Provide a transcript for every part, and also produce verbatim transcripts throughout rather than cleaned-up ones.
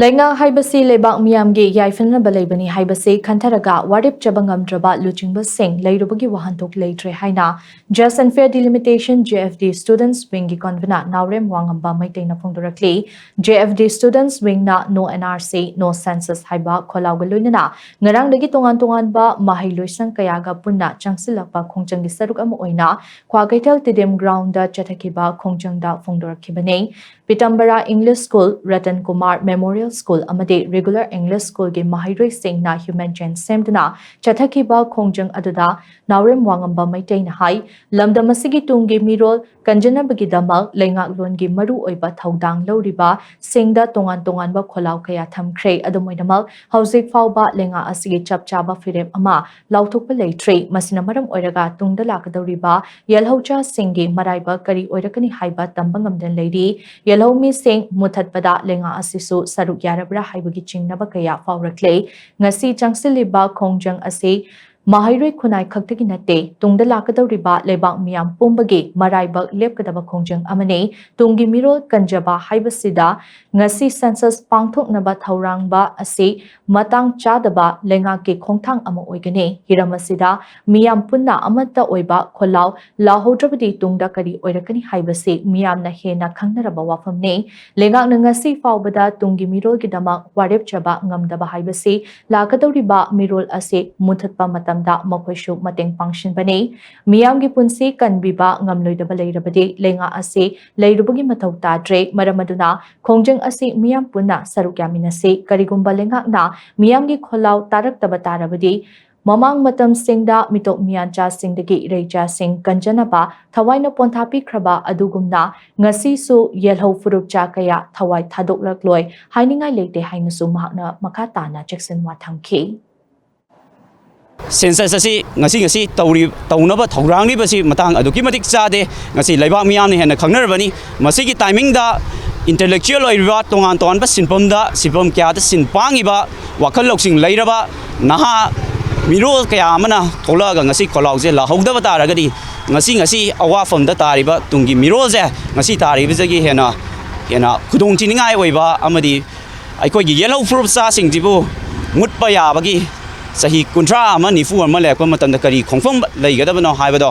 ꯂꯩꯉꯥꯛ ꯍꯥꯏꯕꯁꯤ ꯂꯩꯕꯥꯛ ꯃꯤꯌꯥꯝꯒꯤ ꯌꯥꯏꯐꯅꯕ ꯂꯩꯕꯅꯤ ꯍꯥꯏꯕꯁꯤ ꯈꯟꯊꯔꯒ ꯋꯥꯔꯦꯞ ꯆꯥꯕ ꯉꯝꯗ꯭ꯔꯕ ꯂꯨꯆꯤꯡꯕꯁꯤꯡ ꯂꯩꯔꯨꯕꯒꯤ ꯋꯥꯍꯟꯊꯣꯛ ꯂꯩꯇ꯭ꯔꯦ ꯍꯥꯏꯅ Just and Fair Delimitation, J F D, Students Wingꯒꯤ convener Naorem ꯋꯥꯉꯝꯕ ꯃꯩꯇꯩꯅ ꯐꯣꯡꯗꯣꯔꯛꯂꯤ꯫ J F D Students Wingꯅ No N R C, No Census ꯍꯥꯏꯕ ꯈꯣꯜꯂꯥꯎꯒ ꯂꯣꯏꯅꯅ ꯉꯔꯥꯡꯗꯒꯤ ꯇꯣꯉꯥꯟ ꯇꯣꯉꯥꯟꯕ ꯃꯍꯩ ꯂꯣꯏꯁꯪ ꯀꯌꯥꯒ ꯄꯨꯟꯅ ꯆꯪꯁꯤꯜꯂꯛꯄ ꯈꯣꯡꯖꯪꯒꯤ ꯁꯔꯨꯛ ꯑꯃ ꯑꯣꯏꯅ Kwakeithel Tiddim groundꯗ ꯆꯠꯊꯈꯤꯕ ꯈꯣꯡꯖꯪꯗ ꯐꯣꯡꯗꯣꯔꯛꯈꯤꯕꯅꯤ꯫ ꯄꯤꯇꯝꯕꯔꯥ English School, Ratan Kumar Memorial School ꯑꯃꯗꯤ Regular English Schoolꯒꯤ ꯃꯍꯩꯔꯣꯏꯁꯤꯡꯅ human chain ꯁꯦꯝꯗꯨꯅ ꯆꯠꯊꯈꯤꯕ ꯈꯣꯡꯖꯪ ꯑꯗꯨꯗ ꯅꯥꯎꯔꯦꯝ ꯋꯥꯉꯝꯕ ꯃꯩꯇꯩꯅ ꯍꯥꯏ, ꯂꯝꯗꯝ ꯑꯁꯤꯒꯤ ꯇꯨꯡꯒꯤ ꯃꯤꯔꯣꯜ ꯀꯟꯖꯅꯕꯒꯤꯗꯃꯛ ꯂꯩꯉꯥꯛꯂꯣꯟꯒꯤ ꯃꯔꯨꯑꯣꯏꯕ ꯊꯧꯗꯥꯡ ꯂꯧꯔꯤꯕ ꯁꯤꯡꯗ ꯇꯣꯉꯥꯟ ꯇꯣꯉꯥꯟꯕ ꯈꯣꯜꯂꯥꯎ ꯀꯌꯥ ꯊꯝꯈ꯭ꯔꯦ꯫ ꯑꯗꯨꯝ ꯑꯣꯏꯅꯃꯛ, ꯍꯧꯖꯤꯛ ꯐꯥꯎꯕ ꯂꯩꯉꯥꯛ ꯑꯁꯤꯒꯤ ꯆꯞ ꯆꯥꯕ ꯐꯤꯔꯦꯞ ꯑꯃ ꯂꯥꯎꯊꯣꯛꯄ ꯂꯩꯇ꯭ꯔꯤ꯫ ꯃꯁꯤꯅ ꯃꯔꯝ ꯑꯣꯏꯔꯒ ꯇꯨꯡꯗ ꯂꯥꯛꯀꯗꯧꯔꯤꯕ ꯌꯦꯜꯍꯧꯆꯥꯁꯤꯡꯒꯤ ꯃꯔꯥꯏꯕꯛ ꯀꯔꯤ ꯑꯣꯏꯔꯛꯀꯅꯤ ꯍꯥꯏꯕ ꯇꯝꯕ ꯉꯝꯗꯅ ꯂꯩꯔꯤ꯫ ꯌꯦꯜꯍꯧꯃꯤꯁꯤꯡ ꯃꯨꯊꯠꯄꯗ ꯂꯩꯉꯥꯛ ꯑꯁꯤꯁꯨ ꯁꯔꯨꯛ ꯌꯥꯔꯕ꯭ꯔꯥ ꯍꯥꯏꯕꯒꯤ ꯆꯤꯡꯅꯕ ꯀꯌꯥ ꯐꯥꯎꯔꯛꯂꯦ꯫ ꯉꯁꯤ ꯆꯪꯁꯤꯜꯂꯤꯕ ꯈꯣꯡꯖꯪ ꯑꯁꯤ ꯃꯍꯩꯔꯣꯏ ꯈꯨꯟꯅꯥꯏ ꯈꯛꯇꯒꯤ ꯅꯠꯇꯦ, ꯇꯨꯡꯗ ꯂꯥꯛꯀꯗꯧꯔꯤꯕ ꯂꯩꯕꯥꯛ ꯃꯤꯌꯥꯝ ꯄꯨꯝꯕꯒꯤ ꯃꯔꯥꯏꯕꯛ ꯂꯦꯞꯀꯗꯕ ꯈꯣꯡꯖꯪ ꯑꯃꯅꯤ꯫ ꯇꯨꯡꯒꯤ ꯃꯤꯔꯣꯜ ꯀꯟꯖꯕ ꯍꯥꯏꯕꯁꯤꯗ ꯉꯁꯤ census ꯄꯥꯡꯊꯣꯛꯅꯕ ꯊꯧꯔꯥꯡꯕ ꯑꯁꯤ ꯃꯇꯥꯡ ꯆꯥꯗꯕ ꯂꯩꯉꯥꯛꯀꯤ ꯈꯣꯡꯊꯥꯡ ꯑꯃ ꯑꯣꯏꯒꯅꯤ꯫ ꯍꯤꯔꯝ ꯑꯁꯤꯗ ꯃꯤꯌꯥꯝ ꯄꯨꯟꯅ ꯑꯃꯠꯇ ꯑꯣꯏꯕ ꯈꯣꯜꯂꯥꯎ ꯂꯥꯎꯍꯧꯗ꯭ꯔꯕꯗꯤ ꯇꯨꯡꯗ ꯀꯔꯤ ꯑꯣꯏꯔꯛꯀꯅꯤ ꯍꯥꯏꯕꯁꯤ ꯃꯤꯌꯥꯝꯅ ꯍꯦꯟꯅ ꯈꯪꯅꯔꯕ ꯋꯥꯐꯝꯅꯤ꯫ ꯂꯩꯉꯥꯛꯅ ꯉꯁꯤ ꯐꯥꯎꯕꯗ ꯇꯨꯡꯒꯤ ꯃꯤꯔꯣꯜꯒꯤꯗꯃꯛ ꯋꯥꯔꯦꯞ ꯆꯥꯕ ꯉꯝꯗꯕ ꯍꯥꯏꯕꯁꯤ ꯂꯥꯛꯀꯗꯧꯔꯤꯕ ꯃꯤꯔꯣꯜ ꯑꯁꯤ ꯃꯨꯊꯠꯄ ꯃꯇꯝꯗ ꯃꯈꯣꯏꯁꯨ ꯃꯇꯦꯡ ꯄꯥꯡꯁꯤꯟꯕꯅꯤ꯫ ꯃꯤꯌꯥꯝꯒꯤ ꯄꯨꯟꯁꯤ ꯀꯟꯕꯤꯕ ꯉꯝꯂꯣꯏꯗꯕ ꯂꯩꯔꯕꯗꯤ ꯂꯩꯉꯥꯛ ꯑꯁꯤ ꯂꯩꯔꯨꯕꯒꯤ ꯃꯊꯧ ꯇꯥꯗ꯭ꯔꯦ꯫ ꯃꯔꯝ ꯑꯗꯨꯅ ꯈꯣꯡꯖꯪ ꯑꯁꯤ ꯃꯤꯌꯥꯝ ꯄꯨꯟꯅ ꯁꯔꯨꯛ ꯌꯥꯃꯤꯟꯅꯁꯤ꯫ ꯀꯔꯤꯒꯨꯝꯕ ꯂꯩꯉꯥꯛꯅ ꯃꯤꯌꯥꯝꯒꯤ ꯈꯣꯜꯂꯥꯎ ꯇꯥꯔꯛꯇꯕ ꯇꯥꯔꯕꯗꯤ, ꯃꯃꯥꯡ ꯃꯇꯝꯁꯤꯡꯗ ꯃꯤꯇꯣꯞ ꯃꯤꯌꯥꯟꯆꯥꯁꯤꯡꯗꯒꯤ ꯏꯔꯩꯆꯥꯁꯤꯡ ꯀꯟꯖꯅꯕ ꯊꯋꯥꯏꯅ ꯄꯣꯟꯊꯥ ꯄꯤꯈ꯭ꯔꯕ ꯑꯗꯨꯒꯨꯝꯅ ꯉꯁꯤꯁꯨ ꯌꯦꯜꯍꯧ ꯐꯨꯔꯨꯞꯆꯥ ꯀꯌꯥ ꯊꯋꯥꯏ ꯊꯥꯗꯣꯛꯂꯛꯂꯣꯏ ꯍꯥꯏꯅꯤꯡꯉꯥꯏ ꯂꯩꯇꯦ ꯍꯥꯏꯅꯁꯨ ꯃꯍꯥꯛꯅ ꯃꯈꯥ ꯇꯥꯅ ꯆꯦꯛꯁꯤꯟꯋꯥ ꯊꯝꯈꯤ꯫ Census ꯑꯁꯤ ꯉꯁꯤ ꯉꯁꯤ ꯇꯧꯔꯤ ꯇꯧꯅꯕ ꯊꯧꯔꯥꯡꯂꯤꯕꯁꯤ ꯃꯇꯥꯡ ꯑꯗꯨꯛꯀꯤ ꯃꯇꯤꯛ ꯆꯥꯗꯦ꯫ ꯉꯁꯤ ꯂꯩꯕꯥꯛ ꯃꯤꯌꯥꯝꯅ ꯍꯦꯟꯅ ꯈꯪꯅꯔꯕꯅꯤ꯫ ꯃꯁꯤꯒꯤ timingꯗ intellectual ꯑꯣꯏꯔꯤꯕ ꯇꯣꯉꯥꯟ ꯇꯣꯉꯥꯟꯕ ꯁꯤꯟꯐꯝꯗ ꯁꯤꯟꯐꯝ ꯀꯌꯥꯗ ꯁꯤꯟ ꯄꯥꯡꯉꯤꯕ ꯋꯥꯈꯜ ꯂꯧꯁꯤꯡ ꯂꯩꯔꯕ ꯅꯍꯥ ꯃꯤꯔꯣꯜ ꯀꯌꯥ ꯑꯃꯅ ꯊꯣꯛꯂꯛꯑꯒ ꯉꯁꯤ ꯈꯣꯜꯂꯥꯎꯁꯦ ꯂꯥꯍꯧꯗꯕ ꯇꯥꯔꯒꯗꯤ ꯉꯁꯤ ꯉꯁꯤ ꯑꯋꯥꯐꯝꯗ ꯇꯥꯔꯤꯕ ꯇꯨꯡꯒꯤ ꯃꯤꯔꯣꯜꯁꯦ ꯉꯁꯤ ꯇꯥꯔꯤꯕꯗꯒꯤ ꯍꯦꯟꯅ ꯍꯦꯟꯅ ꯈꯨꯗꯣꯡ ꯊꯤꯅꯤꯡꯉꯥꯏ ꯑꯣꯏꯕ ꯑꯃꯗꯤ ꯑꯩꯈꯣꯏꯒꯤ ꯌꯦꯜꯍꯧ ꯐꯨꯔꯨꯞ ꯆꯥꯁꯤꯡꯁꯤꯕꯨ ꯃꯨꯠꯄ ꯌꯥꯕꯒꯤ ꯆꯍꯤ ꯀꯨꯟꯊ꯭ꯔꯥ ꯑꯃ, ꯅꯤꯐꯨ ꯑꯃ ꯂꯩꯔꯛꯄ ꯃꯇꯝꯗ ꯀꯔꯤ ꯈꯣꯡꯐꯝ ꯂꯩꯒꯗꯕꯅꯣ ꯍꯥꯏꯕꯗꯣ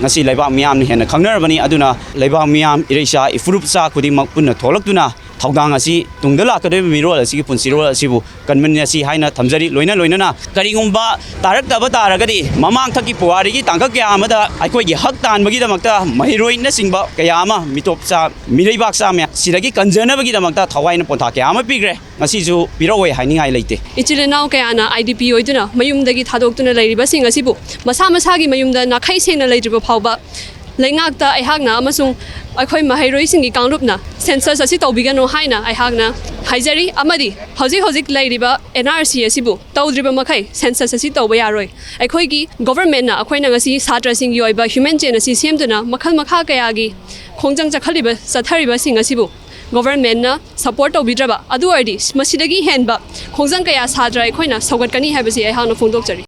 ꯉꯁꯤ ꯂꯩꯕꯥꯛ ꯃꯤꯌꯥꯝꯅ ꯍꯦꯟꯅ ꯈꯪꯅꯔꯕꯅꯤ꯫ ꯑꯗꯨꯅ ꯂꯩꯕꯥꯛ ꯃꯤꯌꯥꯝ, ꯏꯔꯩꯆꯥ ꯏꯐꯨꯔꯨꯞ ꯆꯥ ꯈꯨꯗꯤꯡꯃꯛ ꯄꯨꯟꯅ ꯊꯣꯛꯂꯛꯇꯨꯅ ꯊꯧꯗꯥꯡ ꯑꯁꯤ ꯇꯨꯡꯗ ꯂꯥꯛꯀꯗꯧꯔꯤꯕ ꯃꯤꯔꯣꯜ ꯑꯁꯤꯒꯤ ꯄꯨꯟꯁꯤꯔꯣꯜ ꯑꯁꯤꯕꯨ ꯀꯟꯃꯤꯟꯅꯁꯤ ꯍꯥꯏꯅ ꯊꯝꯖꯔꯤ꯫ ꯂꯣꯏꯅ ꯂꯣꯏꯅꯅ ꯀꯔꯤꯒꯨꯝꯕ ꯇꯥꯔꯛꯇꯕ ꯇꯥꯔꯒꯗꯤ, ꯃꯃꯥꯡꯊꯛꯀꯤ ꯄꯨꯋꯥꯔꯤꯒꯤ ꯇꯥꯡꯀꯛ ꯀꯌꯥ ꯑꯃꯗ ꯑꯩꯈꯣꯏꯒꯤ ꯍꯛ ꯇꯥꯟꯕꯒꯤꯗꯃꯛꯇ ꯃꯍꯩꯔꯣꯏꯅꯁꯤꯡꯕ ꯀꯌꯥ ꯑꯃ, ꯃꯤꯇꯣꯞ ꯆꯥ, ꯃꯤꯔꯩꯕꯥꯛ ꯆꯥ ꯃꯌꯥꯝ ꯁꯤꯗꯒꯤ ꯀꯟꯖꯅꯕꯒꯤꯗꯃꯛꯇ ꯊꯋꯥꯏꯅ ꯄꯣꯟꯊꯥ ꯀꯌꯥ ꯑꯃ ꯄꯤꯈ꯭ꯔꯦ꯫ ꯉꯁꯤꯁꯨ ꯄꯤꯔꯛꯑꯣꯏ ꯍꯥꯏꯅꯤꯡꯉꯥꯏ ꯂꯩꯇꯦ꯫ ꯏꯆꯤꯜ ꯏꯅꯥꯎ ꯀꯌꯥꯅ ꯑꯥꯏ ꯗꯤ ꯄꯤ ꯑꯣꯏꯗꯨꯅ ꯃꯌꯨꯝꯗꯒꯤ ꯊꯥꯗꯣꯛꯇꯨꯅ ꯂꯩꯔꯤꯕꯁꯤꯡ ꯑꯁꯤꯕꯨ ꯃꯁꯥ ꯃꯁꯥꯒꯤ ꯃꯌꯨꯝꯗ ꯅꯥꯈꯩ ꯁꯦꯡꯅ ꯂꯩꯇ꯭ꯔꯤꯕ ꯐꯥꯎꯕ ꯂꯩꯉꯥꯛꯇ ꯑꯩꯍꯥꯛꯅ ꯑꯃꯁꯨꯡ ꯑꯩꯈꯣꯏ ꯃꯍꯩꯔꯣꯏꯁꯤꯡꯒꯤ ꯀꯥꯡꯂꯨꯞꯅ ꯁꯦꯟꯁꯁ ꯑꯁꯤ ꯇꯧꯕꯤꯒꯅꯨ ꯍꯥꯏꯅ ꯑꯩꯍꯥꯛꯅ ꯍꯥꯏꯖꯔꯤ꯫ ꯑꯃꯗꯤ ꯍꯧꯖꯤꯛ ꯍꯧꯖꯤꯛ ꯂꯩꯔꯤꯕ ꯑꯦꯟ ꯑꯥꯔ ꯁꯤ ꯑꯁꯤꯕꯨ ꯇꯧꯗ꯭ꯔꯤꯕ ꯃꯈꯩ ꯁꯦꯟꯁꯁ ꯑꯁꯤ ꯇꯧꯕ ꯌꯥꯔꯣꯏ꯫ ꯑꯩꯈꯣꯏꯒꯤ ꯒꯣꯚꯔꯟꯃꯦꯟꯠꯅ ꯑꯩꯈꯣꯏꯅ ꯉꯁꯤ ꯁꯥꯇ꯭ꯔꯁꯤꯡꯒꯤ ꯑꯣꯏꯕ ꯍ꯭ꯌꯨꯃꯦꯟ ꯆꯦꯟ ꯑꯁꯤ ꯁꯦꯝꯗꯨꯅ ꯃꯈꯜ ꯃꯈꯥ ꯀꯌꯥꯒꯤ ꯈꯣꯡꯖꯪ ꯆꯠꯈꯠꯂꯤꯕ, ꯆꯠꯊꯔꯤꯕꯁꯤꯡ ꯑꯁꯤꯕꯨ ꯒꯣꯚꯔꯟꯃꯦꯟꯠꯅ ꯁꯄꯣꯔꯠ ꯇꯧꯕꯤꯗ꯭ꯔꯕ, ꯑꯗꯨ ꯑꯣꯏꯔꯗꯤ ꯃꯁꯤꯗꯒꯤ ꯍꯦꯟꯕ ꯈꯣꯡꯖꯪ ꯀꯌꯥ ꯁꯥꯇ꯭ꯔ ꯑꯩꯈꯣꯏꯅ ꯁꯧꯒꯠꯀꯅꯤ ꯍꯥꯏꯕꯁꯤ ꯑꯩꯍꯥꯛꯅ ꯐꯣꯡꯗꯣꯛꯆꯔꯤ꯫